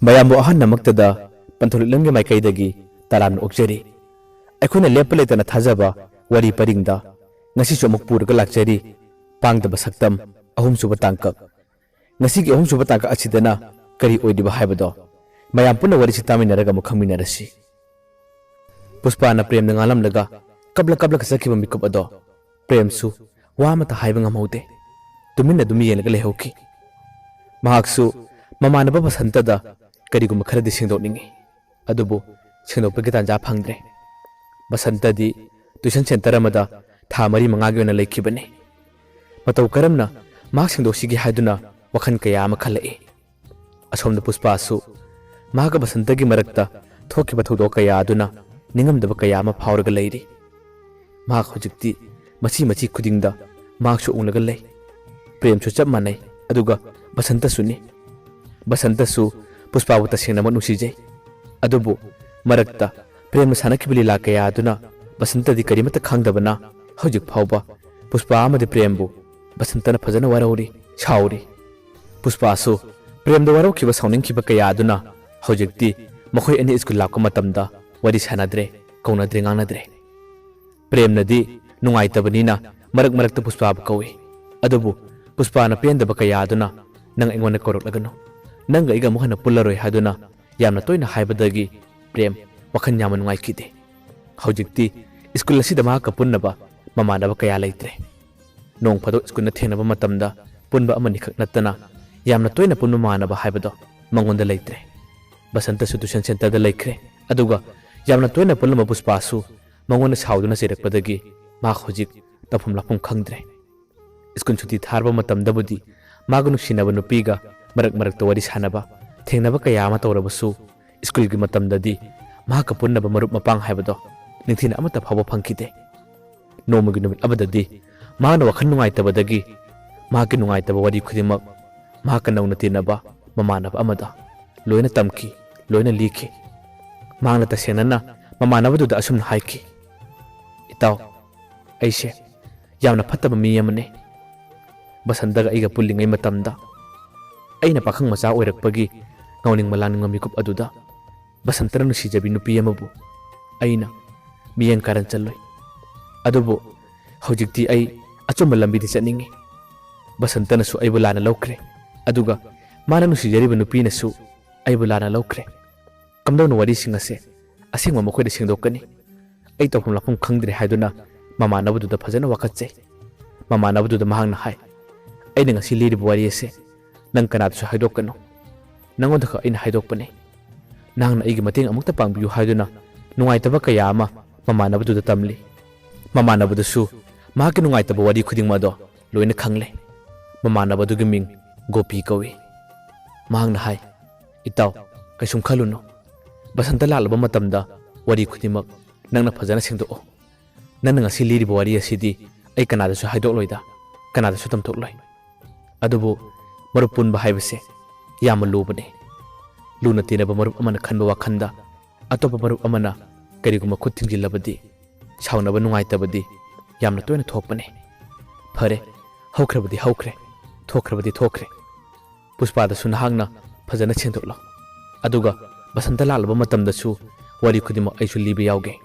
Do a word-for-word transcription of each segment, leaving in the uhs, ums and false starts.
ꯃꯌꯥꯝꯕꯨ ꯑꯍꯟꯅꯃꯛꯇꯗ ꯄꯟꯊꯧ ꯂꯤꯛꯂꯝꯒꯤ ꯃꯥꯏꯀꯩꯗꯒꯤ ꯇꯔꯥꯝꯅ ꯑꯣꯛꯆꯔꯤ꯫ ꯑꯩꯈꯣꯏꯅ ꯂꯦꯞꯄ ꯂꯩꯇꯅ ꯊꯥꯖꯕ ꯋꯥꯔꯤ ꯄꯔꯤꯡꯗ ꯉꯁꯤꯁꯨ ꯑꯃꯨꯛ ꯄꯨꯔꯒ ꯂꯥꯛꯆꯔꯤ ꯄꯥꯡꯗꯕ ꯁꯛꯇꯝ ꯑꯍꯨꯝꯁꯨꯕ ꯇꯥꯡꯀꯛ꯫ ꯉꯁꯤꯒꯤ ꯑꯍꯨꯝꯁꯨꯕ ꯇꯥꯡꯀꯛ ꯑꯁꯤꯗꯅ ꯀꯔꯤ ꯑꯣꯏꯔꯤꯕ ꯍꯥꯏꯕꯗꯣ ꯃꯌꯥꯝ ꯄꯨꯟꯅ ꯋꯥꯔꯤꯁꯤ ꯇꯥꯃꯤꯟꯅꯔꯒ ꯑꯃꯨꯛ ꯈꯪꯃꯤꯟꯅꯔꯁꯤ꯫ ꯄꯨꯁꯄꯥꯅ ꯄ꯭ꯔꯦꯝꯗ ꯉꯥꯡꯂꯝꯂꯒ ꯀꯞꯂ ꯀꯞꯂꯒ ꯆꯠꯈꯤꯕ ꯃꯤꯀꯨꯞ ꯑꯗꯣ ꯄ꯭ꯔꯦꯝꯁꯨ ꯋꯥ ꯑꯃꯠꯇ ꯍꯥꯏꯕ ꯉꯝꯍꯧꯗꯦ꯫ ꯇꯨꯃꯤꯟꯅ ꯑꯗꯨꯝ ꯌꯦꯡꯂꯒ ꯂꯩꯍꯧꯈꯤ꯫ ꯃꯍꯥꯛꯁꯨ ꯃꯃꯥꯟꯅꯕ ꯕꯁꯟꯇꯗ ꯀꯔꯤꯒꯨꯝꯕ ꯈꯔꯗꯤ ꯁꯦꯡꯗꯣꯛꯅꯤꯡꯏ꯫ ꯑꯗꯨꯕꯨ ꯁꯦꯡꯗꯣꯛꯄꯒꯤ ꯇꯥꯟꯖꯥ ꯐꯪꯗ꯭ꯔꯦ꯫ ꯕꯁꯟꯇꯗꯤ ꯇ꯭ꯌꯨꯁꯟ ꯁꯦꯟꯇꯔ ꯑꯃꯗ ꯊꯥ ꯃꯔꯤ ꯃꯉꯥꯒꯤ ꯑꯣꯏꯅ ꯂꯩꯈꯤꯕꯅꯤ꯫ ꯃꯇꯧ ꯀꯔꯝꯅ ꯃꯍꯥꯛ ꯁꯦꯡꯗꯣꯛꯁꯤꯒꯦ ꯍꯥꯏꯗꯨꯅ ꯋꯥꯈꯜ ꯀꯌꯥ ꯑꯃ ꯈꯜꯂꯛꯏ꯫ ꯑꯁꯣꯝꯗ ꯄꯨꯁꯄꯥꯁꯨ ꯃꯍꯥꯛꯀ ꯕꯁꯟꯇꯒꯤ ꯃꯔꯛꯇ ꯊꯣꯛꯈꯤꯕ ꯊꯧꯗꯣꯛ ꯀꯌꯥ ꯑꯗꯨꯅ ꯅꯤꯡꯉꯝꯗꯕ ꯀꯌꯥ ꯑꯃ ꯐꯥꯎꯔꯒ ꯂꯩꯔꯤ꯫ ꯃꯍꯥꯛ ꯍꯧꯖꯤꯛꯇꯤ ꯃꯆꯤ ꯃꯆꯤ ꯈꯨꯗꯤꯡꯗ ꯃꯍꯥꯛꯁꯨ ꯎꯪꯂꯒ ꯂꯩ꯫ ꯄ꯭ꯔꯦꯝꯁꯨ ꯆꯞ ꯃꯥꯟꯅꯩ, ꯑꯗꯨꯒ ꯕꯁꯟꯇꯁꯨꯅꯤ꯫ ꯕꯁꯟꯇꯁꯨ ꯄꯨꯁꯄꯥꯕꯨ ꯇꯁꯦꯡꯅꯃꯛ ꯅꯨꯡꯁꯤꯖꯩ꯫ ꯑꯗꯨꯕꯨ ꯃꯔꯛꯇ ꯄ꯭ꯔꯦꯝꯅ ꯁꯥꯟꯅꯈꯤꯕ ꯂꯤꯂꯥ ꯀꯌꯥ ꯑꯗꯨꯅ ꯕꯁꯟꯇꯗꯤ ꯀꯔꯤꯃꯠꯇ ꯈꯪꯗꯕꯅ ꯍꯧꯖꯤꯛ ꯐꯥꯎꯕ ꯄꯨꯁꯄꯥ ꯑꯃꯗꯤ ꯄ꯭ꯔꯦꯝꯕꯨ ꯕꯁꯟꯇꯅ ꯐꯖꯅ ꯋꯥꯔꯧꯔꯤ, ꯁꯥꯎꯔꯤ꯫ ꯄꯨꯁꯄꯥꯁꯨ ꯄ꯭ꯔꯦꯝꯗ ꯋꯥꯔꯧꯈꯤꯕ, ꯁꯥꯎꯅꯤꯡꯈꯤꯕ ꯀꯌꯥ ꯑꯗꯨꯅ ꯍꯧꯖꯤꯛꯇꯤ ꯃꯈꯣꯏ ꯑꯅꯤ ꯁ꯭ꯀꯨꯜ ꯂꯥꯛꯄ ꯃꯇꯝꯗ ꯋꯥꯔꯤ ꯁꯥꯟꯅꯗ꯭ꯔꯦ, ꯀꯧꯅꯗ꯭ꯔꯦ, ꯉꯥꯡꯅꯗ꯭ꯔꯦ꯫ ꯄ꯭ꯔꯦꯝꯅꯗꯤ ꯅꯨꯡꯉꯥꯏꯇꯕꯅꯤꯅ ꯃꯔꯛ ꯃꯔꯛꯇ ꯄꯨꯁꯄꯥꯕꯨ ꯀꯧꯏ꯫ ꯑꯗꯨꯕꯨ ꯄꯨꯁꯄꯥꯅ ꯄꯦꯟꯗꯕ ꯀꯌꯥ ꯑꯗꯨꯅ "ꯅꯪ ꯑꯩꯉꯣꯟꯗ ꯀꯧꯔꯛꯂꯒꯅꯨ, ꯅꯪꯒ ꯑꯩꯒ ꯑꯃꯨꯛ ꯍꯟꯅ ꯄꯨꯜꯂꯔꯣꯏ" ꯍꯥꯏꯗꯨꯅ ꯌꯥꯝꯅ ꯇꯣꯏꯅ ꯍꯥꯏꯕꯗꯒꯤ ꯄ꯭ꯔꯦꯝ ꯋꯥꯈꯜ ꯌꯥꯝꯅ ꯅꯨꯡꯉꯥꯏꯈꯤꯗꯦ꯫ ꯍꯧꯖꯤꯛꯇꯤ ꯁ꯭ꯀꯨꯜ ꯑꯁꯤꯗ ꯃꯍꯥꯛꯀ ꯄꯨꯟꯅꯕ ꯃꯃꯥꯟꯅꯕ ꯀꯌꯥ ꯂꯩꯇ꯭ꯔꯦ꯫ ꯅꯣꯡ ꯐꯥꯗꯣꯛ ꯁ꯭ꯀꯨꯜꯗ ꯊꯦꯡꯅꯕ ꯃꯇꯝꯗ ꯄꯨꯟꯕ ꯑꯃꯅꯤꯈꯛ ꯅꯠꯇꯅ ꯌꯥꯝꯅ ꯇꯣꯏꯅ ꯄꯨꯟꯕ ꯃꯃꯥꯟꯅꯕ ꯍꯥꯏꯕꯗꯣ ꯃꯉꯣꯟꯗ ꯂꯩꯇ꯭ꯔꯦ꯫ ꯕꯁꯟꯇꯁꯨ ꯇ꯭ꯌꯨꯁꯟ ꯁꯦꯟꯇꯔꯗ ꯂꯩꯈ꯭ꯔꯦ, ꯑꯗꯨꯒ ꯌꯥꯝꯅ ꯇꯣꯏꯅ ꯄꯨꯜꯂꯝꯕ ꯄꯨꯁꯄꯥꯁꯨ ꯃꯉꯣꯟꯗ ꯁꯥꯎꯗꯨꯅ ꯆꯩꯔꯛꯄꯗꯒꯤ ꯃꯍꯥꯛ ꯍꯧꯖꯤꯛ ꯇꯧꯐꯝ ꯂꯥꯛꯐꯝ ꯈꯪꯗ꯭ꯔꯦ꯫ ꯁ꯭ꯀꯨꯜ ꯁꯨꯇꯤ ꯊꯥꯔꯕ ꯃꯇꯝꯗꯕꯨꯗꯤ ꯃꯥꯒ ꯅꯨꯡꯁꯤꯅꯕ ꯅꯨꯄꯤꯒ ꯃꯔꯛ ꯃꯔꯛꯇ ꯋꯥꯔꯤ ꯁꯥꯟꯅꯕ, ꯊꯦꯡꯅꯕ ꯀꯌꯥ ꯑꯃ ꯇꯧꯔꯕꯁꯨ, ꯁ꯭ꯀꯨꯜꯒꯤ ꯃꯇꯝꯗꯗꯤ ꯃꯍꯥꯛꯀ ꯄꯨꯟꯅꯕ ꯃꯔꯨꯞ ꯃꯄꯥꯡ ꯍꯥꯏꯕꯗꯣ ꯅꯤꯡꯊꯤꯅ ꯑꯃꯠꯇ ꯐꯥꯎꯕ ꯐꯪꯈꯤꯗꯦ꯫ ꯅꯣꯡꯃꯒꯤ ꯅꯨꯃꯤꯠ ꯑꯃꯗꯗꯤ ꯃꯍꯥꯛꯅ ꯋꯥꯈꯜ ꯅꯨꯡꯉꯥꯏꯇꯕꯗꯒꯤ ꯃꯍꯥꯛꯀꯤ ꯅꯨꯡꯉꯥꯏꯇꯕ ꯋꯥꯔꯤ ꯈꯨꯗꯤꯡꯃꯛ ꯃꯍꯥꯛꯀ ꯅꯧꯅ ꯇꯤꯟꯅꯕ ꯃꯃꯥꯟꯅꯕ ꯑꯃꯗ ꯂꯣꯏꯅ ꯇꯝꯈꯤ, ꯂꯣꯏꯅ ꯂꯤꯈꯤ꯫ ꯃꯍꯥꯛꯅ ꯇꯁꯦꯡꯅꯅ ꯃꯃꯥꯟꯅꯕꯗꯨꯗ ꯑꯁꯨꯝꯅ ꯍꯥꯏꯈꯤ, "ꯏꯇꯥꯎ, ꯑꯩꯁꯦ ꯌꯥꯝꯅ ꯐꯠꯇꯕ ꯃꯤ ꯑꯃꯅꯤ꯫ ꯕꯁꯟꯇꯒ ꯑꯩꯒ ꯄꯨꯜꯂꯤꯉꯩ ꯃꯇꯝꯗ ꯑꯩꯅ ꯄꯥꯈꯪ ꯃꯆꯥ ꯑꯣꯏꯔꯛꯄꯒꯤ ꯉꯥꯎꯅꯤꯡꯕ ꯂꯥꯡꯅꯤꯡꯕ ꯃꯤꯀꯨꯞ ꯑꯗꯨꯗ ꯕꯁꯟꯇꯅ ꯅꯨꯡꯁꯤꯖꯕꯤ ꯅꯨꯄꯤ ꯑꯃꯕꯨ ꯑꯩꯅ ꯃꯤꯠꯌꯦꯡ ꯀꯥꯔꯟ ꯆꯠꯂꯨꯏ꯫ ꯑꯗꯨꯕꯨ ꯍꯧꯖꯤꯛꯇꯤ ꯑꯩ ꯑꯆꯨꯝꯕ ꯂꯝꯕꯤꯗ ꯆꯠꯅꯤꯡꯏ꯫ ꯕꯁꯟꯇꯅꯁꯨ ꯑꯩꯕꯨ ꯂꯥꯟꯅ ꯂꯧꯈ꯭ꯔꯦ, ꯑꯗꯨꯒ ꯃꯥꯅ ꯅꯨꯡꯁꯤꯖꯔꯤꯕ ꯅꯨꯄꯤꯅꯁꯨ ꯑꯩꯕꯨ ꯂꯥꯟꯅ ꯂꯧꯈ꯭ꯔꯦ꯫ ꯀꯝꯗꯧꯅ ꯋꯥꯔꯤꯁꯤꯡ ꯑꯁꯦ ꯑꯁꯦꯡꯕ ꯃꯈꯣꯏꯗ ꯁꯦꯡꯗꯣꯛꯀꯅꯤ? ꯑꯩ ꯇꯧꯐꯝ ꯂꯥꯛꯐꯝ ꯈꯪꯗ꯭ꯔꯦ ꯍꯥꯏꯗꯨꯅ ꯃꯃꯥꯟꯅꯕꯗꯨꯗ ꯐꯖꯅ ꯋꯥꯀꯠꯆꯩ꯫ ꯃꯃꯥꯟꯅꯕꯗꯨꯗ ꯃꯍꯥꯛꯅ ꯍꯥꯏ, "ꯑꯩꯅ ꯉꯁꯤ ꯂꯤꯔꯤꯕ ꯋꯥꯔꯤ ꯑꯁꯦ ꯅꯪ ꯀꯅꯥꯗꯁꯨ ꯍꯥꯏꯗꯣꯛꯀꯅꯨ꯫ ꯅꯉꯣꯟꯗꯈꯛ ꯑꯩꯅ ꯍꯥꯏꯗꯣꯛꯄꯅꯤ꯫ ꯅꯍꯥꯛꯅ ꯑꯩꯒꯤ ꯃꯇꯦꯡ ꯑꯃꯨꯛꯇ ꯄꯥꯡꯕꯤꯌꯨ" ꯍꯥꯏꯗꯨꯅ ꯅꯨꯡꯉꯥꯏꯇꯕ ꯀꯌꯥ ꯑꯃ ꯃꯃꯥꯟꯅꯕꯗꯨꯗ ꯇꯝꯂꯤ꯫ ꯃꯃꯥꯟꯅꯕꯗꯨꯁꯨ ꯃꯍꯥꯛꯀꯤ ꯅꯨꯡꯉꯥꯏꯇꯕ ꯋꯥꯔꯤ ꯈꯨꯗꯤꯡꯃꯛ ꯑꯗꯣ ꯂꯣꯏꯅ ꯈꯪꯂꯦ꯫ ꯃꯃꯥꯟꯅꯕꯗꯨꯒꯤ ꯃꯤꯡ ꯒꯣꯄꯤ ꯀꯧꯏ꯫ ꯃꯍꯥꯛꯅ ꯍꯥꯏ, "ꯏꯇꯥꯎ, ꯀꯩꯁꯨꯝ ꯈꯜꯂꯨꯅꯨ꯫ ꯕꯁꯟꯇ ꯂꯥꯛꯂꯕ ꯃꯇꯝꯗ ꯋꯥꯔꯤ ꯈꯨꯗꯤꯡꯃꯛ ꯅꯪꯅ ꯐꯖꯅ ꯁꯦꯡꯗꯣꯛꯑꯣ꯫ ꯅꯪꯅ ꯉꯁꯤ ꯂꯤꯔꯤꯕ ꯋꯥꯔꯤ ꯑꯁꯤꯗꯤ ꯑꯩ ꯀꯅꯥꯗꯁꯨ ꯍꯥꯏꯗꯣꯛꯂꯣꯏꯗ, ꯀꯅꯥꯗꯁꯨ ꯇꯝꯊꯣꯛꯂꯣꯏ꯫ ꯑꯗꯨꯕꯨ ꯃꯔꯨꯞ ꯄꯨꯟꯕ ꯍꯥꯏꯕꯁꯦ ꯌꯥꯝꯅ ꯂꯨꯕꯅꯤ꯫ ꯂꯨꯅ ꯇꯤꯟꯅꯕ ꯃꯔꯨꯞ ꯑꯃꯅ ꯈꯟꯕ ꯋꯥꯈꯜꯗ ꯑꯇꯣꯞꯄ ꯃꯔꯨꯞ ꯑꯃꯅ ꯀꯔꯤꯒꯨꯝꯕ ꯈꯨꯠ ꯊꯤꯡꯖꯤꯜꯂꯕꯗꯤ ꯁꯥꯎꯅꯕ ꯅꯨꯡꯉꯥꯏꯇꯕꯗꯤ ꯌꯥꯝꯅ ꯇꯣꯏꯅ ꯊꯣꯛꯄꯅꯤ꯫ ꯐꯔꯦ, ꯍꯧꯈ꯭ꯔꯕꯗꯤ ꯍꯧꯈ꯭ꯔꯦ, ꯊꯣꯛꯈ꯭ꯔꯕꯗꯤ ꯊꯣꯛꯈ꯭ꯔꯦ꯫ ꯄꯨꯁꯄꯥꯗꯁꯨ ꯅꯍꯥꯛꯅ ꯐꯖꯅ ꯁꯦꯡꯗꯣꯛꯂꯣ꯫ ꯑꯗꯨꯒ ꯕꯁꯟꯇ ꯂꯥꯛꯂꯕ ꯃꯇꯝꯗꯁꯨ ꯋꯥꯔꯤ ꯈꯨꯗꯤꯡꯃꯛ ꯑꯩꯁꯨ ꯂꯤꯕ ꯌꯥꯎꯒꯦ꯫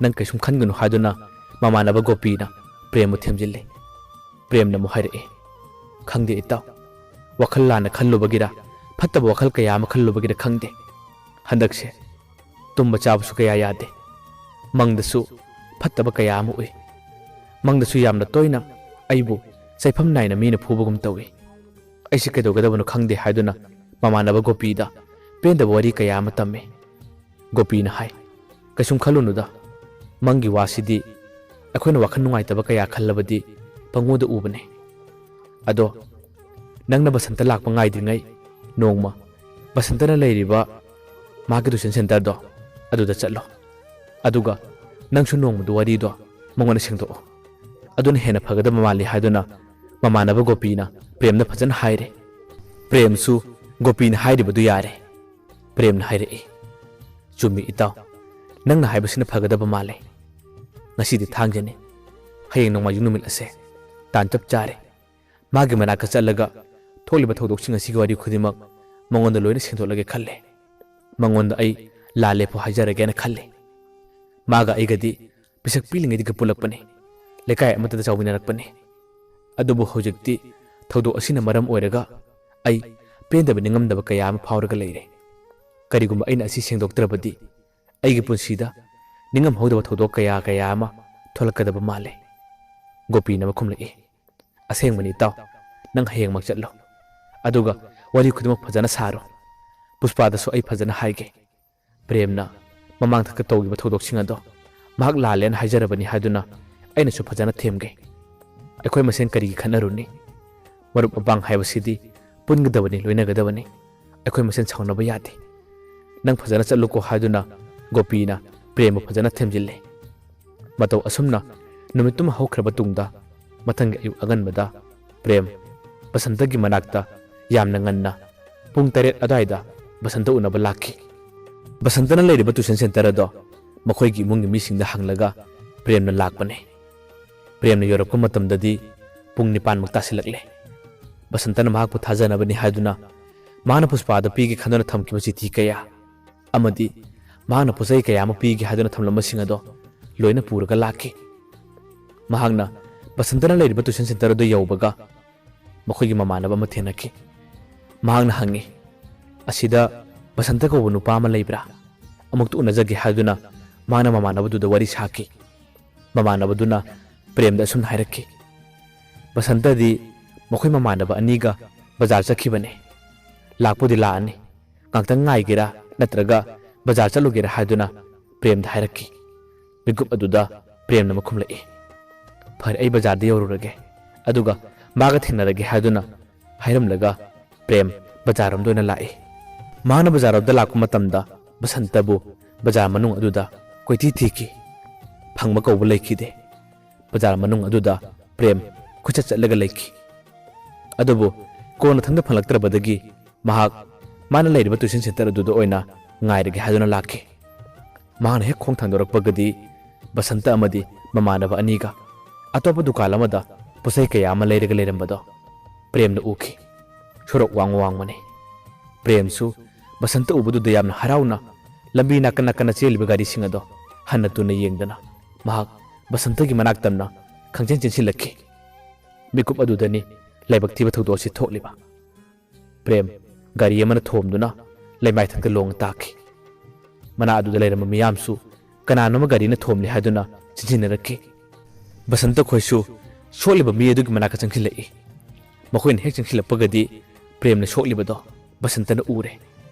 ꯅꯪ ꯀꯩꯁꯨꯝ ꯈꯟꯒꯅꯨ" ꯍꯥꯏꯗꯨꯅ ꯃꯃꯥꯟꯅꯕ ꯒꯣꯄꯤꯅ ꯄ꯭ꯔꯦꯝꯕꯨ ꯊꯦꯝꯖꯤꯜꯂꯤ꯫ ꯄ꯭ꯔꯦꯝꯅ ꯑꯃꯨꯛ ꯍꯥꯏꯔꯛꯏ, "ꯈꯪꯗꯦ ꯏꯇꯥꯎ, ꯋꯥꯈꯜ ꯂꯥꯟꯅ ꯈꯜꯂꯨꯕꯒꯤꯔ, ꯐꯠꯇꯕ ꯋꯥꯈꯜ ꯀꯌꯥ ꯑꯃ ꯈꯜꯂꯨꯕꯒꯤꯔ ꯈꯪꯗꯦ, ꯍꯟꯗꯛꯁꯦ ꯇꯨꯝꯕ ꯆꯥꯕꯁꯨ ꯀꯌꯥ ꯌꯥꯗꯦ꯫ ꯃꯪꯗꯁꯨ ꯐꯠꯇꯕ ꯀꯌꯥ ꯑꯃ ꯎꯏ꯫ ꯃꯪꯗꯁꯨ ꯌꯥꯝꯅ ꯇꯣꯏꯅ ꯑꯩꯕꯨ ꯆꯩꯐꯝ ꯅꯥꯏꯅ ꯃꯤꯅ ꯐꯨꯕꯒꯨꯝ ꯇꯧꯏ꯫ ꯑꯩꯁꯦ ꯀꯩꯗꯧꯒꯗꯕꯅꯣ ꯈꯪꯗꯦ" ꯍꯥꯏꯗꯨꯅ ꯃꯃꯥꯟꯅꯕ ꯒꯣꯄꯤꯗ ꯄꯦꯟꯗꯕ ꯋꯥꯔꯤ ꯀꯌꯥ ꯑꯃ ꯇꯝꯃꯤ꯫ ꯒꯣꯄꯤꯅ ꯍꯥꯏ, "ꯀꯩꯁꯨꯝ ꯈꯜꯂꯨꯅꯨꯗ, ꯃꯪꯒꯤ ꯋꯥꯁꯤꯗꯤ ꯑꯩꯈꯣꯏꯅ ꯋꯥꯈꯜ ꯅꯨꯡꯉꯥꯏꯇꯕ ꯀꯌꯥ ꯈꯜꯂꯕꯗꯤ ꯄꯪꯎꯗ ꯎꯕꯅꯦ꯫ ꯑꯗꯣ ꯅꯪꯅ ꯕꯁꯟꯇ ꯂꯥꯛꯄ ꯉꯥꯏꯗ꯭ꯔꯤꯉꯩ ꯅꯣꯡꯃ ꯕꯁꯟꯇꯅ ꯂꯩꯔꯤꯕ ꯃꯥꯒꯤ ꯇꯨꯏꯁꯟ ꯁꯦꯟꯇꯔꯗꯣ ꯑꯗꯨꯗ ꯆꯠꯂꯣ꯫ ꯑꯗꯨꯒ ꯅꯪꯁꯨ ꯅꯣꯡꯃꯗꯨ ꯋꯥꯔꯤꯗꯣ ꯃꯉꯣꯟꯗ ꯁꯦꯡꯗꯣꯛꯑꯣ꯫ ꯑꯗꯨꯅ ꯍꯦꯟꯅ ꯐꯒꯗꯕ ꯃꯥꯜꯂꯤ" ꯍꯥꯏꯗꯨꯅ ꯃꯃꯥꯟꯅꯕ ꯒꯣꯄꯤꯅ ꯄ꯭ꯔꯦꯝꯗ ꯐꯖꯅ ꯍꯥꯏꯔꯦ꯫ ꯄ꯭ꯔꯦꯝꯁꯨ ꯒꯣꯄꯤꯅ ꯍꯥꯏꯔꯤꯕꯗꯨ ꯌꯥꯔꯦ꯫ ꯄ꯭ꯔꯦꯝꯅ ꯍꯥꯏꯔꯛꯏ, "ꯆꯨꯝꯃꯤ ꯏꯇꯥꯎ, ꯅꯪꯅ ꯍꯥꯏꯕꯁꯤꯅ ꯐꯒꯗꯕ ꯃꯥꯜꯂꯦ꯫ ꯉꯁꯤꯗꯤ ꯊꯥꯡꯖꯅꯤ, ꯍꯌꯦꯡ ꯅꯣꯡꯃꯥꯏꯖꯤꯡ ꯅꯨꯃꯤꯠ ꯑꯁꯦ ꯇꯥꯟ ꯆꯞ ꯆꯥꯔꯦ꯫ ꯃꯥꯒꯤ ꯃꯅꯥꯛꯇ ꯆꯠꯂꯒ ꯊꯣꯛꯂꯤꯕ ꯊꯧꯗꯣꯛꯁꯤꯡ ꯑꯁꯤꯒꯤ ꯋꯥꯔꯤ ꯈꯨꯗꯤꯡꯃꯛ ꯃꯉꯣꯟꯗ ꯂꯣꯏꯅ ꯁꯦꯡꯗꯣꯛꯂꯒꯦ ꯈꯜꯂꯦ꯫ ꯃꯉꯣꯟꯗ ꯑꯩ ꯂꯥꯜꯂꯦ ꯐꯥꯎ ꯍꯥꯏꯖꯔꯒꯦꯅ ꯈꯜꯂꯦ꯫ ꯃꯥꯒ ꯑꯩꯒꯗꯤ ꯄꯤꯁꯛ ꯄꯤꯛꯂꯤꯉꯩꯗꯒꯤ ꯄꯨꯜꯂꯛꯄꯅꯤ, ꯂꯩꯀꯥꯏ ꯑꯃꯠꯇꯗ ꯆꯥꯎꯃꯤꯟꯅꯔꯛꯄꯅꯤ꯫ ꯑꯗꯨꯕꯨ ꯍꯧꯖꯤꯛꯇꯤ ꯊꯧꯗꯣꯛ ꯑꯁꯤꯅ ꯃꯔꯝ ꯑꯣꯏꯔꯒ ꯑꯩ ꯄꯦꯟꯗꯕ ꯅꯤꯡꯉꯝꯗꯕ ꯀꯌꯥ ꯑꯃ ꯐꯥꯎꯔꯒ ꯂꯩꯔꯦ꯫ ꯀꯔꯤꯒꯨꯝꯕ ꯑꯩꯅ ꯑꯁꯤ ꯁꯦꯡꯗꯣꯛꯇ꯭ꯔꯕꯗꯤ ꯑꯩꯒꯤ ꯄꯨꯟꯁꯤꯗ ꯅꯤꯡꯉꯝꯍꯧꯗꯕ ꯊꯧꯗꯣꯛ ꯀꯌꯥ ꯀꯌꯥ ꯑꯃ ꯊꯣꯛꯂꯛꯀꯗꯕ ꯃꯥꯜꯂꯦ꯫ ꯒꯣꯄꯤꯅ ꯑꯃ ꯈꯨꯝꯂꯛꯏ, "ꯑꯁꯦꯡꯕꯅꯤ ꯏꯇꯥꯎ, ꯅꯪ ꯍꯌꯦꯡꯃꯛ ꯆꯠꯂꯣ꯫ ꯑꯗꯨꯒ ꯋꯥꯔꯤ ꯈꯨꯗꯤꯡꯃꯛ ꯐꯖꯅ ꯁꯥꯔꯣ꯫ ꯄꯨꯁꯄꯥꯗꯁꯨ ꯑꯩ ꯐꯖꯅ ꯍꯥꯏꯒꯦ꯫ ꯄ꯭ꯔꯦꯝꯅ ꯃꯃꯥꯡꯗ ꯇꯧꯈꯤꯕ ꯊꯧꯗꯣꯛꯁꯤꯡ ꯑꯗꯣ ꯃꯍꯥꯛ ꯂꯥꯜꯂꯦꯅ ꯍꯥꯏꯖꯔꯕꯅꯤ ꯍꯥꯏꯗꯨꯅ ꯑꯩꯅꯁꯨ ꯐꯖꯅ ꯊꯦꯝꯒꯦ꯫ ꯑꯩꯈꯣꯏ ꯃꯁꯦꯟ ꯀꯔꯤꯒꯤ ꯈꯠꯅꯔꯨꯅꯤ? ꯃꯔꯨꯞ ꯃꯄꯥꯡ ꯍꯥꯏꯕꯁꯤꯗꯤ ꯄꯨꯟꯒꯗꯕꯅꯤ, ꯂꯣꯏꯅꯒꯗꯕꯅꯤ꯫ ꯑꯩꯈꯣꯏ ꯃꯁꯦꯟ ꯁꯥꯎꯅꯕ ꯌꯥꯗꯦ꯫ ꯅꯪ ꯐꯖꯅ ꯆꯠꯂꯨꯀꯣ" ꯍꯥꯏꯗꯨꯅ ꯒꯣꯄꯤꯅ ꯄ꯭ꯔꯦꯝꯕꯨ ꯐꯖꯅ ꯊꯦꯝꯖꯤꯜꯂꯦ꯫ ꯃꯇꯧ ꯑꯁꯨꯝꯅ ꯅꯨꯃꯤꯠꯇꯨꯃ ꯍꯧꯈ꯭ꯔꯕ ꯇꯨꯡꯗ, ꯃꯊꯪꯒꯤ ꯑꯌꯨꯛ ꯑꯉꯟꯕꯗ ꯄ꯭ꯔꯦꯝ ꯕꯁꯟꯇꯒꯤ ꯃꯅꯥꯛꯇ ꯌꯥꯝꯅ ꯉꯟꯅ, ꯄꯨꯡ ꯇꯔꯦꯠ ꯑꯗꯨꯋꯥꯏꯗ ꯕꯁꯟꯇ ꯎꯅꯕ ꯂꯥꯛꯈꯤ꯫ ꯕꯁꯟꯇꯅ ꯂꯩꯔꯤꯕ tuition centre ꯑꯗꯣ ꯃꯈꯣꯏꯒꯤ ꯏꯃꯨꯡꯒꯤ ꯃꯤꯁꯤꯡꯗ ꯍꯪꯂꯒ ꯄ꯭ꯔꯦꯝꯅ ꯂꯥꯛꯄꯅꯦ꯫ ꯄ꯭ꯔꯦꯝꯅ ꯌꯧꯔꯛꯄ ꯃꯇꯝꯗꯗꯤ ꯄꯨꯡ ꯅꯤꯄꯥꯟꯃꯨꯛ ꯇꯥꯁꯤꯜꯂꯛꯂꯦ꯫ ꯕꯁꯟꯇꯅ ꯃꯍꯥꯛꯄꯨ ꯊꯥꯖꯅꯕꯅꯤ ꯍꯥꯏꯗꯨꯅ ꯃꯍꯥꯛꯅ ꯄꯨꯁꯄꯥꯗ ꯄꯤꯒꯦ ꯈꯟꯗꯨꯅ ꯊꯝꯈꯤꯕ ꯆꯤꯊꯤ ꯀꯌꯥ ꯑꯃꯗꯤ ꯃꯍꯥꯛꯅ ꯄꯣꯠꯆꯩ ꯀꯌꯥ ꯑꯃ ꯄꯤꯒꯦ ꯍꯥꯏꯗꯨꯅ ꯊꯝꯂꯝꯕꯁꯤꯡ ꯑꯗꯣ ꯂꯣꯏꯅ ꯄꯨꯔꯒ ꯂꯥꯛꯈꯤ꯫ ꯃꯍꯥꯛꯅ ꯕꯁꯟꯇꯅ ꯂꯩꯔꯤꯕ tuition centre ꯑꯗꯨ ꯌꯧꯕꯒ ꯃꯈꯣꯏꯒꯤ ꯃꯃꯥꯟꯅꯕ ꯑꯃ ꯊꯦꯡꯅꯈꯤ꯫ ꯃꯍꯥꯛꯅ ꯍꯪꯉꯤ, "ꯑꯁꯤꯗ ꯕꯁꯟꯇ ꯀꯧꯕ ꯅꯨꯄꯥ ꯑꯃ ꯂꯩꯕ꯭ꯔꯥ? ꯑꯃꯨꯛꯇ ꯎꯅꯖꯒꯦ" ꯍꯥꯏꯗꯨꯅ ꯃꯍꯥꯛꯅ ꯃꯃꯥꯟꯅꯕꯗꯨꯗ ꯋꯥꯔꯤ ꯁꯥꯈꯤ꯫ ꯃꯃꯥꯟꯅꯕꯗꯨꯅ ꯄ꯭ꯔꯦꯝꯗ ꯑꯁꯨꯝꯅ ꯍꯥꯏꯔꯛꯈꯤ, "ꯕꯁꯟꯇꯗꯤ ꯃꯈꯣꯏ ꯃꯃꯥꯟꯅꯕ ꯑꯅꯤꯒ ꯕꯖꯥꯔ ꯆꯠꯈꯤꯕꯅꯤ꯫ ꯂꯥꯛꯄꯨꯗꯤ ꯂꯥꯛꯑꯅꯤ꯫ ꯉꯥꯛꯇꯪ ꯉꯥꯏꯒꯦꯔꯥ ꯅꯠꯇ꯭ꯔꯒ ꯕꯖꯥꯔ ꯆꯠꯂꯨꯒꯦꯔꯥ?" ꯍꯥꯏꯗꯨꯅ ꯄ꯭ꯔꯦꯝꯗ ꯍꯥꯏꯔꯛꯈꯤ꯫ ꯃꯤꯀꯨꯞ ꯑꯗꯨꯗ ꯄ꯭ꯔꯦꯝꯅ ꯑꯃ ꯈꯨꯝꯂꯛꯏ, "ꯐꯔꯦ, ꯑꯩ ꯕꯖꯥꯔꯗ ꯌꯧꯔꯨꯔꯒꯦ, ꯑꯗꯨꯒ ꯃꯥꯒ ꯊꯦꯡꯅꯔꯒꯦ" ꯍꯥꯏꯗꯨꯅ ꯍꯥꯏꯔꯝꯂꯒ ꯄ꯭ꯔꯦꯝ ꯕꯖꯥꯔꯔꯣꯝꯗ ꯑꯣꯏꯅ ꯂꯥꯛꯏ꯫ ꯃꯍꯥꯛꯅ ꯕꯖꯥꯔꯔꯣꯝꯗ ꯂꯥꯛꯄ ꯃꯇꯝꯗ ꯕꯁꯟꯇꯕꯨ ꯕꯖꯥꯔ ꯃꯅꯨꯡ ꯑꯗꯨꯗ ꯀꯣꯏꯊꯤ ꯊꯤꯈꯤ꯫ ꯐꯪꯕ ꯀꯧꯕ ꯂꯩꯈꯤꯗꯦ꯫ ꯕꯖꯥꯔ ꯃꯅꯨꯡ ꯑꯗꯨꯗ ꯄ꯭ꯔꯦꯝ ꯀꯣꯏꯆꯠ ꯆꯠꯂꯒ ꯂꯩꯈꯤ꯫ ꯑꯗꯨꯕꯨ ꯀꯣꯟꯅꯊꯪꯗ ꯐꯪꯂꯛꯇ꯭ꯔꯕꯗꯒꯤ ꯃꯍꯥꯛ ꯃꯥꯅ ꯂꯩꯔꯤꯕ tuition centre ꯑꯗꯨꯗ ꯑꯣꯏꯅ ꯉꯥꯏꯔꯒꯦ ꯍꯥꯏꯗꯨꯅ ꯂꯥꯛꯈꯤ꯫ ꯃꯍꯥꯛꯅ ꯍꯦꯛ ꯈꯣꯡ ꯊꯥꯡꯗꯣꯔꯛꯄꯒꯗꯤ ꯕꯁꯟꯇ ꯑꯃꯗꯤ ꯃꯃꯥꯟꯅꯕ ꯑꯅꯤꯒ ꯑꯇꯣꯞꯄ ꯗꯨꯀꯥꯟ ꯑꯃꯗ ꯄꯣꯠꯆꯩ ꯀꯌꯥ ꯑꯃ ꯂꯩꯔꯒ ꯂꯩꯔꯝꯕꯗꯣ ꯄ꯭ꯔꯦꯝꯅ ꯎꯈꯤ꯫ ꯁꯣꯔꯣꯛ ꯋꯥꯡꯃ ꯋꯥꯡꯃꯅꯤ꯫ ꯄ꯭ꯔꯦꯝꯁꯨ ꯕꯁꯟꯇ ꯎꯕꯗꯨꯗ ꯌꯥꯝꯅ ꯍꯔꯥꯎꯅ ꯂꯝꯕꯤ ꯅꯥꯀꯟ ꯅꯥꯀꯟꯗ ꯆꯦꯜꯂꯤꯕ ꯒꯥꯔꯤꯁꯤꯡ ꯑꯗꯣ ꯍꯟꯅ ꯇꯨꯅ ꯌꯦꯡꯗꯅ ꯃꯍꯥꯛ ꯕꯁꯟꯇꯒꯤ ꯃꯅꯥꯛ ꯇꯝꯅ ꯈꯪꯆꯦꯟ ꯆꯦꯟꯁꯤꯜꯂꯛꯈꯤ꯫ ꯃꯤꯀꯨꯞ ꯑꯗꯨꯗꯅꯤ ꯂꯥꯏꯕꯛ ꯊꯤꯕ ꯊꯧꯗꯣꯛ ꯑꯁꯤ ꯊꯣꯛꯂꯤꯕ꯫ ꯄ꯭ꯔꯦꯝ ꯒꯥꯔꯤ ꯑꯃꯅ ꯊꯣꯝꯗꯨꯅ ꯂꯩꯃꯥꯏꯊꯛꯇ ꯂꯣꯡꯅ ꯇꯥꯈꯤ꯫ ꯃꯅꯥꯛ ꯑꯗꯨꯗ ꯂꯩꯔꯝꯕ ꯃꯤꯌꯥꯝꯁꯨ ꯀꯅꯥꯅꯣꯃ ꯒꯥꯔꯤꯅ ꯊꯣꯝꯂꯤ ꯍꯥꯏꯗꯨꯅ ꯆꯦꯟꯁꯤꯟꯅꯔꯛꯈꯤ꯫ ꯕꯁꯟꯇ ꯈꯣꯏꯁꯨ ꯁꯣꯛꯂꯤꯕ ꯃꯤ ꯑꯗꯨꯒꯤ ꯃꯅꯥꯛꯇ ꯆꯪꯁꯤꯜꯂꯛꯏ꯫ ꯃꯈꯣꯏꯅ ꯍꯦꯛ ꯆꯪꯁꯤꯜꯂꯛꯄꯒꯗꯤ ꯄ꯭ꯔꯦꯝꯅ ꯁꯣꯛꯂꯤꯕꯗꯣ ꯕꯁꯟꯇꯅ ꯎꯔꯦ꯫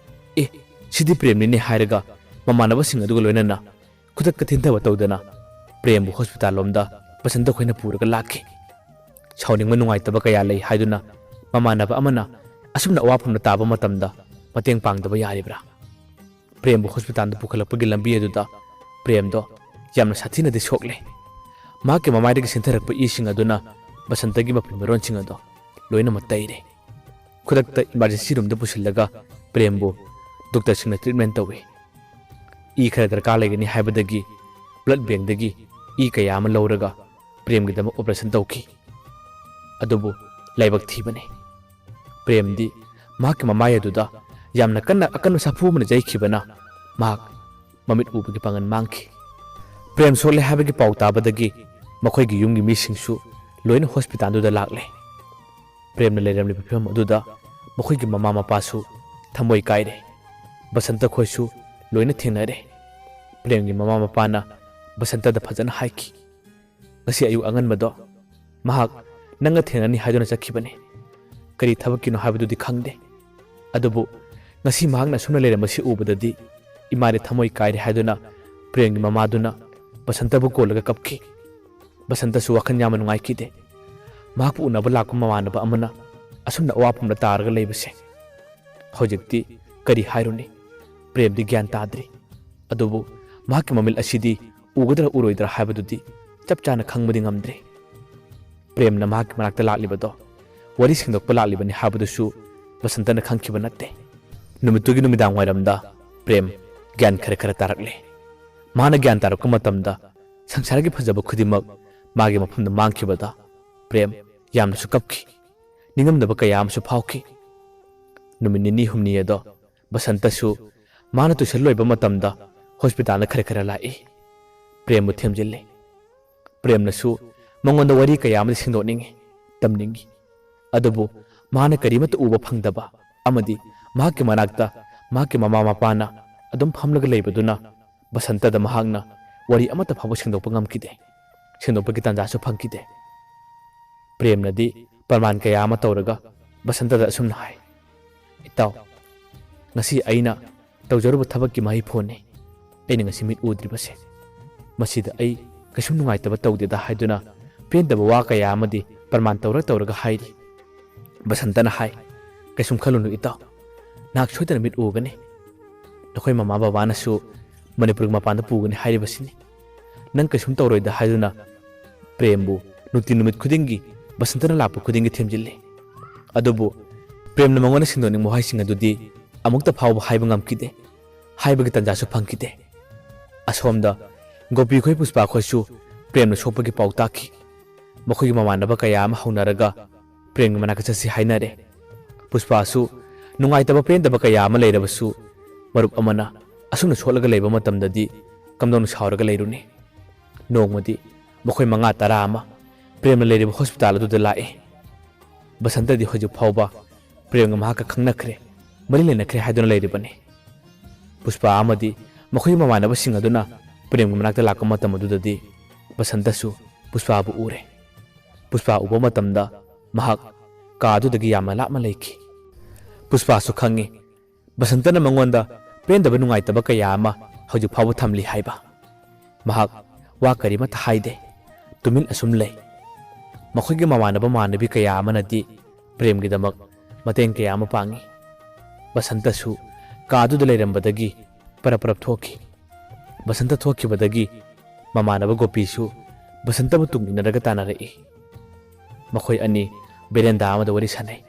"ꯑꯦ, ꯁꯤꯗꯤ ꯄ꯭ꯔꯦꯝꯅꯤꯅꯦ" ꯍꯥꯏꯔꯒ ꯃꯃꯥꯟꯅꯕꯁꯤꯡ ꯑꯗꯨꯒ ꯂꯣꯏꯅꯅ ꯈꯨꯗꯛꯇ ꯊꯤꯟꯊꯕ ꯇꯧꯗꯅ ꯄ꯭ꯔꯦꯝꯕꯨ ꯍꯣꯁꯄꯤꯇꯥꯜ ꯂꯣꯝꯗ ꯕꯁꯟꯇ ꯈꯣꯏꯅ ꯄꯨꯔꯒ ꯂꯥꯛꯈꯤ꯫ ꯁꯥꯎꯅꯤꯡꯕ ꯅꯨꯡꯉꯥꯏꯇꯕ ꯀꯌꯥ ꯂꯩ ꯍꯥꯏꯗꯨꯅ ꯃꯃꯥꯟꯅꯕ ꯑꯃꯅ ꯑꯁꯨꯝꯅ ꯑꯋꯥꯐꯝꯗ ꯇꯥꯕ ꯃꯇꯝꯗ ꯃꯇꯦꯡ ꯄꯥꯡꯗꯕ ꯌꯥꯔꯤꯕ꯭ꯔꯥ? ꯄ꯭ꯔꯦꯝꯕꯨ ꯍꯣꯁꯄꯤꯇꯥꯜꯗ ꯄꯨꯈꯠꯂꯛꯄꯒꯤ ꯂꯝꯕꯤ ꯑꯗꯨꯗ ꯄ꯭ꯔꯦꯝꯗꯣ ꯌꯥꯝꯅ ꯁꯥꯊꯤꯅꯗꯤ ꯁꯣꯛꯂꯦ꯫ ꯃꯍꯥꯛꯀꯤ ꯃꯃꯥꯏꯗꯒꯤ ꯁꯤꯟꯊꯔꯛꯄ ꯏꯁꯤꯡ ꯑꯗꯨꯅ ꯕꯁꯟꯇꯒꯤ ꯃꯐꯤ ꯃꯔꯣꯟꯁꯤꯡ ꯑꯗꯣ ꯂꯣꯏꯅꯃꯛ ꯇꯩꯔꯦ꯫ ꯈꯨꯗꯛꯇ ꯏꯃꯥꯔꯖꯦꯟꯁꯤ ꯔꯨꯝꯗ ꯄꯨꯁꯤꯜꯂꯒ ꯄ꯭ꯔꯦꯝꯕꯨ ꯗꯣꯛꯇꯔꯁꯤꯡꯅ ꯇ꯭ꯔꯤꯠꯃꯦꯟ ꯇꯧꯏ꯫ ꯏ ꯈꯔ ꯗꯔꯀꯥꯔ ꯂꯩꯒꯅꯤ ꯍꯥꯏꯕꯗꯒꯤ ꯕ꯭ꯂꯗ ꯕꯦꯡꯗꯒꯤ ꯏ ꯀꯌꯥ ꯑꯃ ꯂꯧꯔꯒ ꯄ꯭ꯔꯦꯝꯒꯤꯗꯃꯛ ꯑꯣꯄꯔꯦꯁꯟ ꯇꯧꯈꯤ꯫ ꯑꯗꯨꯕꯨ ꯂꯥꯏꯕꯛ ꯊꯤꯕꯅꯤ, ꯄ꯭ꯔꯦꯝꯗꯤ ꯃꯍꯥꯛꯀꯤ ꯃꯃꯥꯏ ꯑꯗꯨꯗ ꯌꯥꯝꯅ ꯀꯟꯅ ꯑꯀꯟꯕ ꯁꯥꯐꯨ ꯑꯃꯅ ꯌꯩꯈꯤꯕꯅ ꯃꯍꯥꯛ ꯃꯃꯤꯠ ꯎꯕꯒꯤ ꯄꯥꯡꯒꯜ ꯃꯥꯡꯈꯤ꯫ ꯄ꯭ꯔꯦꯝ ꯁꯣꯛꯂꯦ ꯍꯥꯏꯕꯒꯤ ꯄꯥꯎ ꯇꯥꯕꯗꯒꯤ ꯃꯈꯣꯏꯒꯤ ꯌꯨꯝꯒꯤ ꯃꯤꯁꯤꯡꯁꯨ ꯂꯣꯏꯅ ꯍꯣꯁꯄꯤꯇꯥꯜꯗꯨꯗ ꯂꯥꯛꯂꯦ꯫ ꯄ꯭ꯔꯦꯝꯅ ꯂꯩꯔꯝꯂꯤꯕ ꯐꯤꯕꯝ ꯑꯗꯨꯗ ꯃꯈꯣꯏꯒꯤ ꯃꯃꯥ ꯃꯄꯥꯁꯨ ꯊꯃꯣꯏ ꯀꯥꯏꯔꯦ꯫ ꯕꯁꯟꯇ ꯈꯣꯏꯁꯨ ꯂꯣꯏꯅ ꯊꯦꯡꯅꯔꯦ꯫ ꯄ꯭ꯔꯦꯝꯒꯤ ꯃꯃꯥ ꯃꯄꯥꯅ ꯕꯁꯟꯇꯗ ꯐꯖꯅ ꯍꯥꯏꯈꯤ, "ꯉꯁꯤ ꯑꯌꯨꯛ ꯑꯉꯟꯕꯗꯣ ꯃꯍꯥꯛ ꯅꯪꯒ ꯊꯦꯡꯅꯅꯤ ꯍꯥꯏꯗꯨꯅ ꯆꯠꯈꯤꯕꯅꯤ꯫ ꯀꯔꯤ ꯊꯕꯛꯀꯤꯅꯣ ꯍꯥꯏꯕꯗꯨꯗꯤ ꯈꯪꯗꯦ꯫ ꯑꯗꯨꯕꯨ ꯉꯁꯤ ꯃꯍꯥꯛꯅ ꯑꯁꯨꯝꯅ ꯂꯩꯔꯝꯕꯁꯤ ꯎꯕꯗꯗꯤ ꯏꯃꯥꯗꯤ ꯊꯃꯣꯏ ꯀꯥꯏꯔꯦ" ꯍꯥꯏꯗꯨꯅ ꯄ꯭ꯔꯦꯝꯒꯤ ꯃꯃꯥꯗꯨꯅ ꯕꯁꯟꯇꯕꯨ ꯀꯣꯜꯂꯒ ꯀꯞꯈꯤ꯫ ꯕꯁꯟꯇꯁꯨ ꯋꯥꯈꯜ ꯌꯥꯝꯅ ꯅꯨꯡꯉꯥꯏꯈꯤꯗꯦ꯫ ꯃꯍꯥꯛꯄꯨ ꯎꯅꯕ ꯂꯥꯛꯄ ꯃꯃꯥꯟꯅꯕ ꯑꯃꯅ ꯑꯁꯨꯝꯅ ꯑꯋꯥꯐꯝꯗ ꯇꯥꯔꯒ ꯂꯩꯕꯁꯦ꯫ ꯍꯧꯖꯤꯛꯇꯤ ꯀꯔꯤ ꯍꯥꯏꯔꯨꯅꯤ? ꯄ꯭ꯔꯦꯝꯗꯤ ꯒ꯭ꯌꯥꯟ ꯇꯥꯗ꯭ꯔꯤ꯫ ꯑꯗꯨꯕꯨ ꯃꯍꯥꯛꯀꯤ ꯃꯃꯤꯠ ꯑꯁꯤꯗꯤ ꯎꯒꯗ꯭ꯔꯥ ꯎꯔꯣꯏꯗ꯭ꯔꯥ ꯍꯥꯏꯕꯗꯨꯗꯤ ꯆꯞ ꯆꯥꯅ ꯈꯪꯕꯗꯤ ꯉꯝꯗ꯭ꯔꯤ꯫ ꯄ꯭ꯔꯦꯝꯅ ꯃꯍꯥꯛꯀꯤ ꯃꯅꯥꯛꯇ ꯂꯥꯛꯂꯤꯕꯗꯣ ꯋꯥꯔꯤ ꯁꯦꯡꯗꯣꯛꯄ ꯂꯥꯛꯂꯤꯕꯅꯤ ꯍꯥꯏꯕꯗꯨꯁꯨ ꯕꯁꯟꯇꯅ ꯈꯪꯈꯤꯕ ꯅꯠꯇꯦ꯫ ꯅꯨꯃꯤꯠꯇꯨꯒꯤ ꯅꯨꯃꯤꯗꯥꯡ ꯋꯥꯏꯔꯝꯗ ꯄ꯭ꯔꯦꯝ ꯒ꯭ꯌꯥꯟ ꯈꯔ ꯈꯔ ꯇꯥꯔꯛꯂꯦ꯫ ꯃꯍꯥꯛꯅ ꯒ꯭ꯌꯥꯟ ꯇꯥꯔꯛꯄ ꯃꯇꯝꯗ ꯁꯪꯁꯥꯔꯒꯤ ꯐꯖꯕ ꯈꯨꯗꯤꯡꯃꯛ ꯃꯥꯒꯤ ꯃꯐꯝꯗ ꯃꯥꯡꯈꯤꯕꯗ ꯄ꯭ꯔꯦꯝ ꯌꯥꯝꯅꯁꯨ ꯀꯞꯈꯤ꯫ ꯅꯤꯡꯉꯝꯗꯕ ꯀꯌꯥ ꯑꯃꯁꯨ ꯐꯥꯎꯈꯤ꯫ ꯅꯨꯃꯤꯠ ꯅꯤꯅꯤ ꯍꯨꯝꯅꯤ ꯑꯗꯣ ꯕꯁꯟꯇꯁꯨ ꯃꯥꯅ ꯇꯨꯏꯁꯟ ꯂꯣꯏꯕ ꯃꯇꯝꯗ ꯍꯣꯁꯄꯤꯇꯥꯜꯗ ꯈꯔ ꯈꯔ ꯂꯥꯛꯏ꯫ ꯄ꯭ꯔꯦꯝꯕꯨ ꯊꯦꯝꯖꯤꯜꯂꯤ꯫ ꯄ꯭ꯔꯦꯝꯅꯁꯨ ꯃꯉꯣꯟꯗ ꯋꯥꯔꯤ ꯀꯌꯥ ꯑꯃꯗꯤ ꯁꯦꯡꯗꯣꯛꯅꯤꯡꯏ, ꯇꯝꯅꯤꯡꯏ꯫ ꯑꯗꯨꯕꯨ ꯃꯥꯅ ꯀꯔꯤꯃꯠꯇ ꯎꯕ ꯐꯪꯗꯕ ꯑꯃꯗꯤ ꯃꯍꯥꯛꯀꯤ ꯃꯅꯥꯛꯇ ꯃꯍꯥꯛꯀꯤ ꯃꯃꯥ ꯃꯄꯥꯅ ꯑꯗꯨꯝ ꯐꯝꯂꯒ ꯂꯩꯕꯗꯨꯅ ꯕꯁꯟꯇꯗ ꯃꯍꯥꯛꯅ ꯋꯥꯔꯤ ꯑꯃꯠꯇ ꯐꯥꯎꯕ ꯁꯦꯡꯗꯣꯛꯄ ꯉꯝꯈꯤꯗꯦ꯫ ꯁꯦꯡꯗꯣꯛꯄꯒꯤ ꯇꯥꯟꯖꯥꯁꯨ ꯐꯪꯈꯤꯗꯦ꯫ ꯄ꯭ꯔꯦꯝꯅꯗꯤ ꯄ꯭ꯔꯃꯥꯟ ꯀꯌꯥ ꯑꯃ ꯇꯧꯔꯒ ꯕꯁꯟꯇꯗ ꯑꯁꯨꯝꯅ ꯍꯥꯏ, "ꯏꯇꯥꯎ, ꯉꯁꯤ ꯑꯩꯅ ꯇꯧꯖꯔꯨꯕ ꯊꯕꯛꯀꯤ ꯃꯍꯩ ꯐꯣꯟꯅꯤ ꯑꯩꯅ ꯉꯁꯤ ꯃꯤꯠ ꯎꯗ꯭ꯔꯤꯕꯁꯦ꯫ ꯃꯁꯤꯗ ꯑꯩ ꯀꯩꯁꯨꯝ ꯅꯨꯡꯉꯥꯏꯇꯕ ꯇꯧꯗꯦꯗ" ꯍꯥꯏꯗꯨꯅ ꯄꯦꯟꯗꯕ ꯋꯥ ꯀꯌꯥ ꯑꯃꯗꯤ ꯄ꯭ꯔꯃꯥꯟ ꯇꯧꯔ ꯇꯧꯔꯒ ꯍꯥꯏꯔꯤ꯫ ꯕꯁꯟꯇꯅ ꯍꯥꯏ, "ꯀꯩꯁꯨꯝ ꯈꯜꯂꯨꯅꯨ ꯏꯇꯥꯎ, ꯅꯍꯥꯛ ꯁꯣꯏꯗꯅ ꯃꯤꯠ ꯎꯒꯅꯤ꯫ ꯅꯈꯣꯏ ꯃꯃꯥ ꯕꯕꯥꯅꯁꯨ ꯃꯅꯤꯄꯨꯔꯒꯤ ꯃꯄꯥꯟꯗ ꯄꯨꯒꯅꯤ ꯍꯥꯏꯔꯤꯕꯁꯤꯅꯤ꯫ ꯅꯪ ꯀꯩꯁꯨꯝ ꯇꯧꯔꯣꯏꯗ" ꯍꯥꯏꯗꯨꯅ ꯄ꯭ꯔꯦꯝꯕꯨ ꯅꯨꯡꯇꯤ ꯅꯨꯃꯤꯠ ꯈꯨꯗꯤꯡꯒꯤ ꯕꯁꯟꯇꯅ ꯂꯥꯛꯄ ꯈꯨꯗꯤꯡꯒꯤ ꯊꯦꯝꯖꯤꯜꯂꯤ꯫ ꯑꯗꯨꯕꯨ ꯄ꯭ꯔꯦꯝꯅ ꯃꯉꯣꯟꯗ ꯁꯦꯡꯗꯣꯛꯅꯤꯡꯕ ꯋꯥꯍꯩꯁꯤꯡ ꯑꯗꯨꯗꯤ ꯑꯃꯨꯛꯇ ꯐꯥꯎꯕ ꯍꯥꯏꯕ ꯉꯝꯈꯤꯗꯦ꯫ ꯍꯥꯏꯕꯒꯤ ꯇꯥꯟꯖꯥꯁꯨ ꯐꯪꯈꯤꯗꯦ꯫ ꯑꯁꯣꯝꯗ ꯒꯣꯄꯤ ꯈꯣꯏ ꯄꯨꯁꯄꯥ ꯈꯣꯏꯁꯨ ꯄ꯭ꯔꯦꯝꯅ ꯁꯣꯛꯄꯒꯤ ꯄꯥꯎ ꯇꯥꯈꯤ꯫ ꯃꯈꯣꯏꯒꯤ ꯃꯃꯥꯟꯅꯕ ꯀꯌꯥ ꯑꯃ ꯍꯧꯅꯔꯒ ꯄ꯭ꯔꯦꯝꯒꯤ ꯃꯅꯥꯛꯇ ꯆꯠꯁꯤ ꯍꯥꯏꯅꯔꯦ꯫ ꯄꯨꯁꯄꯥꯁꯨ ꯅꯨꯡꯉꯥꯏꯇꯕ ꯄꯦꯟꯗꯕ ꯀꯌꯥ ꯑꯃ ꯂꯩꯔꯕꯁꯨ ꯃꯔꯨꯞ ꯑꯃꯅ ꯑꯁꯨꯝꯅ ꯁꯣꯛꯂꯒ ꯂꯩꯕ ꯃꯇꯝꯗꯗꯤ ꯀꯝꯗꯧꯅ ꯁꯥꯎꯔꯒ ꯂꯩꯔꯨꯅꯤ? ꯅꯣꯡꯃꯗꯤ ꯃꯈꯣꯏ ꯃꯉꯥ ꯇꯔꯥ ꯑꯃ ꯄ꯭ꯔꯦꯝꯅ ꯂꯩꯔꯤꯕ ꯍꯣꯁꯄꯤꯇꯥꯜ ꯑꯗꯨꯗ ꯂꯥꯛꯏ꯫ ꯕꯁꯟꯇꯗꯤ ꯍꯧꯖꯤꯛ ꯐꯥꯎꯕ ꯄ꯭ꯔꯦꯝꯒ ꯃꯍꯥꯛꯀ ꯈꯪꯅꯈ꯭ꯔꯦ, ꯃꯔꯤ ꯂꯩꯅꯈ꯭ꯔꯦ ꯍꯥꯏꯗꯨꯅ ꯂꯩꯔꯤꯕꯅꯤ꯫ ꯄꯨꯁꯄꯥ ꯑꯃꯗꯤ ꯃꯈꯣꯏꯒꯤ ꯃꯃꯥꯟꯅꯕꯁꯤꯡ ꯑꯗꯨꯅ ꯄ꯭ꯔꯦꯝꯒꯤ ꯃꯅꯥꯛꯇ ꯂꯥꯛꯄ ꯃꯇꯝ ꯑꯗꯨꯗꯗꯤ ꯕꯁꯟꯇꯁꯨ ꯄꯨꯁꯄꯥꯕꯨ ꯎꯔꯦ꯫ ꯄꯨꯁꯄꯥ ꯎꯕ ꯃꯇꯝꯗ ꯃꯍꯥꯛ ꯀꯥ ꯑꯗꯨꯗꯒꯤ ꯌꯥꯝꯅ ꯂꯥꯞꯅ ꯂꯩꯈꯤ꯫ ꯄꯨꯁꯄꯥꯁꯨ ꯈꯪꯏ, ꯕꯁꯟꯇꯅ ꯃꯉꯣꯟꯗ ꯄꯦꯟꯗꯕ ꯅꯨꯡꯉꯥꯏꯇꯕ ꯀꯌꯥ ꯑꯃ ꯍꯧꯖꯤꯛ ꯐꯥꯎꯕ ꯊꯝꯂꯤ ꯍꯥꯏꯕ꯫ ꯃꯍꯥꯛ ꯋꯥ ꯀꯔꯤꯃꯠꯇ ꯍꯥꯏꯗꯦ, ꯇꯨꯃꯤꯟ ꯑꯁꯨꯝ ꯂꯩ꯫ ꯃꯈꯣꯏꯒꯤ ꯃꯃꯥꯟꯅꯕ ꯃꯃꯥꯟꯅꯕꯤ ꯀꯌꯥ ꯑꯃꯅꯗꯤ ꯄ꯭ꯔꯦꯝꯒꯤꯗꯃꯛ ꯃꯇꯦꯡ ꯀꯌꯥ ꯑꯃ ꯄꯥꯡꯏ꯫ ꯕꯁꯟꯇꯁꯨ ꯀꯥ ꯑꯗꯨꯗ ꯂꯩꯔꯝꯕꯗꯒꯤ ꯄꯔꯞ ꯄꯔꯞ ꯊꯣꯛꯈꯤ꯫ ꯕꯁꯟꯇ ꯊꯣꯛꯈꯤꯕꯗꯒꯤ ꯃꯃꯥꯟꯅꯕ ꯒꯣꯄꯤꯁꯨ ꯕꯁꯟꯇꯕꯨ ꯇꯨꯡ ꯏꯟꯅꯔꯒ ꯇꯥꯟꯅꯔꯛꯏ꯫ ꯃꯈꯣꯏ ꯑꯅꯤ ꯕꯦꯔꯦꯟꯗꯥ ꯑꯃꯗ ꯋꯥꯔꯤ ꯁꯥꯟꯅꯩ꯫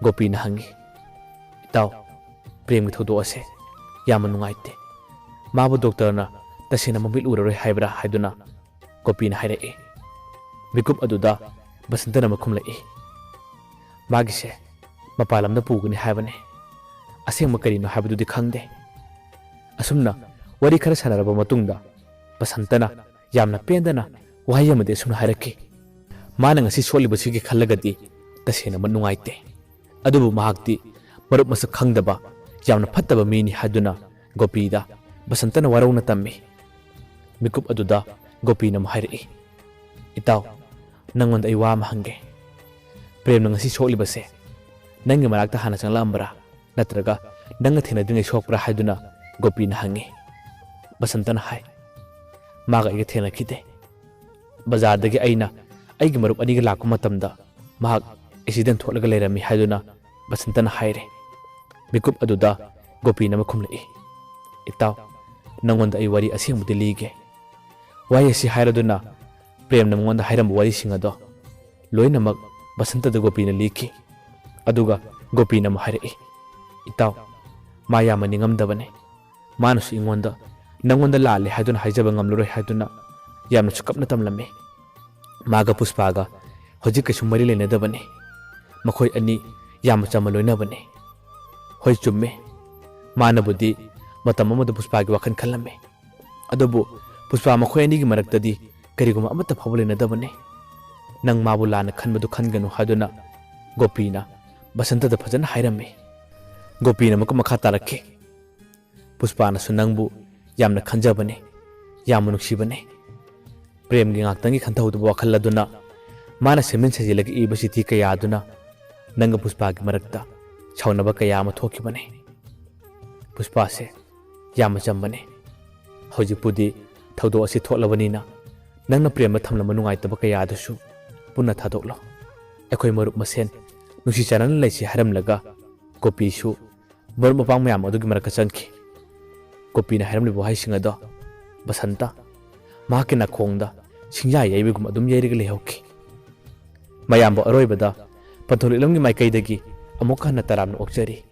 ꯒꯣꯄꯤꯅ ꯍꯪꯉꯤ, "ꯏꯇꯥꯎ, ꯄ꯭ꯔꯦꯝꯒꯤ ꯊꯧꯗꯣꯛ ꯑꯁꯦ ꯌꯥꯝꯅ ꯅꯨꯡꯉꯥꯏꯇꯦ꯫ ꯃꯥꯕꯨ ꯗꯣꯛꯇꯔꯅ ꯇꯁꯦꯡꯅ ꯃꯃꯤꯠ ꯎꯔꯔꯣꯏ ꯍꯥꯏꯕ꯭ꯔꯥ?" ꯍꯥꯏꯗꯨꯅ ꯒꯣꯄꯤꯅ ꯍꯥꯏꯔꯛꯏ꯫ ꯃꯤꯀꯨꯞ ꯑꯗꯨꯗ ꯕꯁꯟꯇꯅ ꯑꯃꯨꯛ ꯈꯨꯝꯂꯛꯏ, "ꯃꯥꯒꯤꯁꯦ ꯃꯄꯥꯟ ꯂꯝꯗ ꯄꯨꯒꯅꯤ ꯍꯥꯏꯕꯅꯤ꯫ ꯑꯁꯦꯡꯕ ꯀꯔꯤꯅꯣ ꯍꯥꯏꯕꯗꯨꯗꯤ ꯈꯪꯗꯦ꯫ ꯑꯁꯨꯝꯅ ꯋꯥꯔꯤ ꯈꯔ ꯁꯥꯟꯅꯔꯕ ꯃꯇꯨꯡꯗ ꯕꯁꯟꯇꯅ ꯌꯥꯝꯅ ꯄꯦꯟꯗꯅ ꯋꯥꯍꯩ ꯑꯃꯗꯤ ꯑꯁꯨꯝꯅ ꯍꯥꯏꯔꯛꯈꯤ, "ꯃꯥꯅ ꯉꯁꯤ ꯁꯣꯛꯂꯤꯕꯁꯤꯒꯤ ꯈꯜꯂꯒꯗꯤ ꯇꯁꯦꯡꯅꯃꯛ ꯅꯨꯡꯉꯥꯏꯇꯦ꯫ ꯑꯗꯨꯕꯨ ꯃꯍꯥꯛꯇꯤ ꯃꯔꯨꯞ ꯃꯁꯛ ꯈꯪꯗꯕ ꯌꯥꯝꯅ ꯐꯠꯇꯕ ꯃꯤꯅꯤ" ꯍꯥꯏꯗꯨꯅ ꯒꯣꯄꯤꯗ ꯕꯁꯟꯇꯅ ꯋꯥꯔꯧꯅ ꯇꯝꯃꯤ꯫ ꯃꯤꯀꯨꯞ ꯑꯗꯨꯗ ꯒꯣꯄꯤꯅ ꯑꯃꯨꯛ ꯍꯥꯏꯔꯛꯏ, "ꯏꯇꯥꯎ, ꯅꯪꯉꯣꯟꯗ ꯑꯩ ꯋꯥ ꯑꯃ ꯍꯪꯒꯦ꯫ ꯄ꯭ꯔꯦꯝꯅ ꯉꯁꯤ ꯁꯣꯛꯂꯤꯕꯁꯦ ꯅꯪꯒꯤ ꯃꯅꯥꯛꯇ ꯍꯥꯟꯅ ꯆꯪꯂꯛꯑꯝꯕ꯭ꯔꯥ, ꯅꯠꯇ꯭ꯔꯒ ꯅꯪꯒ ꯊꯦꯡꯅꯗ꯭ꯔꯤꯉꯩ ꯁꯣꯛꯄ꯭ꯔꯥ?" ꯍꯥꯏꯗꯨꯅ ꯒꯣꯄꯤꯅ ꯍꯪꯉꯤ꯫ ꯕꯁꯟꯇꯅ ꯍꯥꯏ, "ꯃꯥꯒ ꯑꯩꯒ ꯊꯦꯡꯅꯈꯤꯗꯦ꯫ ꯕꯖꯥꯔꯗꯒꯤ ꯑꯩꯅ ꯑꯩꯒꯤ ꯃꯔꯨꯞ ꯑꯅꯤꯒ ꯂꯥꯛꯄ ꯃꯇꯝꯗ ꯃꯍꯥꯛ ꯑꯦꯛꯁꯤꯗꯦꯟ ꯊꯣꯛꯂꯒ ꯂꯩꯔꯝꯃꯤ" ꯍꯥꯏꯗꯨꯅ ꯕꯁꯟꯇꯅ ꯍꯥꯏꯔꯦ꯫ ꯃꯤꯀꯨꯞ ꯑꯗꯨꯗ ꯒꯣꯄꯤꯅ ꯑꯃ ꯈꯨꯝꯂꯛꯏ, "ꯏꯇꯥꯎ, ꯅꯪꯉꯣꯟꯗ ꯑꯩ ꯋꯥꯔꯤ ꯑꯁꯦꯡꯕꯗꯤ ꯂꯤꯒꯦ꯫" ꯋꯥꯍꯩ ꯑꯁꯤ ꯍꯥꯏꯔꯗꯨꯅ ꯄ꯭ꯔꯦꯝꯅ ꯃꯉꯣꯟꯗ ꯍꯥꯏꯔꯝꯕ ꯋꯥꯔꯤꯁꯤꯡ ꯑꯗꯣ ꯂꯣꯏꯅꯃꯛ ꯕꯁꯟꯇꯗ ꯒꯣꯄꯤꯅ ꯂꯤꯈꯤ꯫ ꯑꯗꯨꯒ ꯒꯣꯄꯤꯅ ꯑꯃꯨꯛ ꯍꯥꯏꯔꯛꯏ, "ꯏꯇꯥꯎ, ꯃꯥ ꯌꯥꯝꯅ ꯅꯤꯡꯉꯝꯗꯕꯅꯤ꯫ ꯃꯥꯅꯁꯨ ꯑꯩꯉꯣꯟꯗ ꯅꯪꯉꯣꯟꯗ ꯂꯥꯜꯂꯦ ꯍꯥꯏꯗꯨꯅ ꯍꯥꯏꯖꯕ ꯉꯝꯂꯔꯣꯏ" ꯍꯥꯏꯗꯨꯅ ꯌꯥꯝꯅꯁꯨ ꯀꯞꯅ ꯇꯝꯂꯝꯃꯤ꯫ ꯃꯥꯒ ꯄꯨꯁꯄꯥꯒ ꯍꯧꯖꯤꯛ ꯀꯩꯁꯨ ꯃꯔꯤ ꯂꯩꯅꯗꯕꯅꯤ꯫ ꯃꯈꯣꯏ ꯑꯅꯤ ꯌꯥꯝꯅ ꯆꯝꯅ ꯂꯣꯏꯅꯕꯅꯤ꯫ ꯍꯣꯏ, ꯆꯨꯝꯃꯤ꯫ ꯃꯥꯅꯕꯨꯗꯤ ꯃꯇꯝ ꯑꯃꯗ ꯄꯨꯁꯄꯥꯒꯤ ꯋꯥꯈꯜ ꯈꯜꯂꯝꯃꯤ꯫ ꯑꯗꯨꯕꯨ ꯄꯨꯁꯄꯥ ꯃꯈꯣꯏ ꯑꯅꯤꯒꯤ ꯃꯔꯛꯇꯗꯤ ꯀꯔꯤꯒꯨꯝꯕ ꯑꯃꯠꯇ ꯐꯥꯎꯕ ꯂꯩꯅꯗꯕꯅꯤ꯫ ꯅꯪ ꯃꯥꯕꯨ ꯂꯥꯟꯅ ꯈꯟꯕꯗꯨ ꯈꯟꯒꯅꯨ ꯍꯥꯏꯗꯨꯅ ꯒꯣꯄꯤꯅ ꯕꯁꯟꯇꯗ ꯐꯖꯅ ꯍꯥꯏꯔꯝꯃꯤ꯫ ꯒꯣꯄꯤꯅ ꯑꯃꯨꯛꯀ ꯃꯈꯥ ꯇꯥꯔꯛꯈꯤ, "ꯄꯨꯁꯄꯥꯅꯁꯨ ꯅꯪꯕꯨ ꯌꯥꯝꯅ ꯈꯟꯖꯕꯅꯤ, ꯌꯥꯝꯅ ꯅꯨꯡꯁꯤꯕꯅꯤ꯫ ꯄ꯭ꯔꯦꯝꯒꯤ ꯉꯥꯛꯇꯪꯒꯤ ꯈꯟꯊꯍꯧꯗꯕ ꯋꯥꯈꯜ ꯑꯗꯨꯅ ꯃꯥꯅ ꯁꯦꯝꯖꯤꯟ ꯁꯥꯖꯤꯜꯂꯒ ꯏꯕ ꯆꯤꯊꯤ ꯀꯌꯥ ꯑꯗꯨꯅ ꯅꯪꯒ ꯄꯨꯁꯄꯥꯒꯤ ꯃꯔꯛꯇ ꯁꯥꯎꯅꯕ ꯀꯌꯥ ꯑꯃ ꯊꯣꯛꯈꯤꯕꯅꯤ꯫ ꯄꯨꯁꯄꯥꯁꯦ ꯌꯥꯝꯅ ꯆꯝꯕꯅꯤ꯫ ꯍꯧꯖꯤꯛꯄꯨꯗꯤ ꯊꯧꯗꯣꯛ ꯑꯁꯤ ꯊꯣꯛꯂꯕꯅꯤꯅ ꯅꯪꯅ ꯄ꯭ꯔꯦꯝꯗ ꯊꯝꯂꯝꯕ ꯅꯨꯡꯉꯥꯏꯇꯕ ꯀꯌꯥ ꯑꯗꯨꯁꯨ ꯄꯨꯟꯅ ꯊꯥꯗꯣꯛꯂꯣ꯫ ꯑꯩꯈꯣꯏ ꯃꯔꯨꯞ ꯃꯁꯦꯟ ꯅꯨꯡꯁꯤ ꯆꯥꯟꯅꯅ ꯂꯩꯁꯤ" ꯍꯥꯏꯔꯝꯂꯒ ꯒꯣꯄꯤꯁꯨ ꯃꯔꯨꯞ ꯃꯄꯥꯡ ꯃꯌꯥꯝ ꯑꯗꯨꯒꯤ ꯃꯔꯛꯇ ꯆꯪꯈꯤ꯫ ꯒꯣꯄꯤꯅ ꯍꯥꯏꯔꯝꯂꯤꯕ ꯋꯥꯍꯩꯁꯤꯡ ꯑꯗꯣ ꯕꯁꯟꯇ ꯃꯍꯥꯛꯀꯤ ꯅꯥꯀꯣꯡꯗ ꯁꯤꯡꯌꯥ ꯌꯩꯕꯒꯨꯝ ꯑꯗꯨꯝ ꯌꯩꯔꯒ ꯂꯩꯍꯧꯈꯤ꯫ ꯃꯌꯥꯝꯕꯨ ꯑꯔꯣꯏꯕꯗ ꯄꯟꯊꯧ ꯂꯤꯛꯂꯝꯒꯤ ꯃꯥꯏꯀꯩꯗꯒꯤ ꯑꯃꯨꯛ ꯍꯟꯅ ꯇꯔꯥꯝꯅ ꯑꯣꯛꯆꯔꯤ꯫